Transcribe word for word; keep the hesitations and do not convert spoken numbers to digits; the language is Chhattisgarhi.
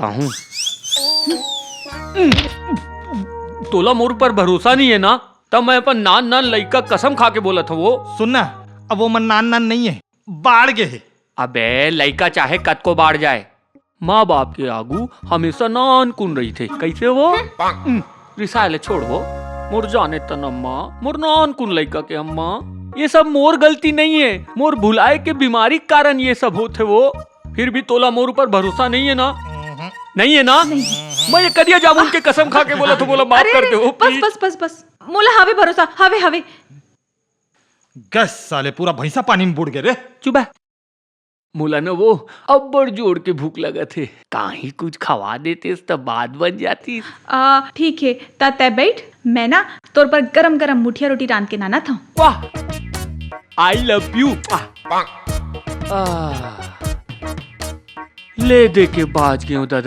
बताहूँ। तोला मोर ऊपर भरोसा नहीं है ना, तब मैं अपन नान नान लइका कसम खा के बोलत हवो। सुन ना, अब वो मन नान नान नहीं है, बाढ़ गे हे। अबे लइका चाहे कतको बाढ़ जाए, माँ बाप के आगू हमेशा नानकुन रहिथे। कइसे वो? हम्म, रिसाए ले छोड़ वो। मोर जाने तन अम्मा, मोर नानकुन लइका के अम्मा, ये सब मोर गलती नहीं है, मोर भुलाए के बीमारी के कारण ये सब होथे वो। फिर भी तोला मोर ऊपर भरोसा नहीं है ना? नहीं है ना? मैं ये करिया जामुन के कसम खा के बोलत हवो, मोला माफ अरे, कर अरे, दे वो, बस, please। बस, बस, बस। मोला हवे भरोसा, हवे, हवे। गैस साले पूरा भैंसा पानी में बुड़ गे रे। चुप है। मोला न वो अब्बड़ जोर के भूख लगत हे। काहीं कुछ खवा देतेस त बात बन जातिस। आ, ठीक हे, त तैं बइठ, मैं ना तोर बर गरम-गरम मुठिया रोटी रांध के लानत हंव। वाह! I love you। आह। आह। ले दे के बाच गेंव दादा।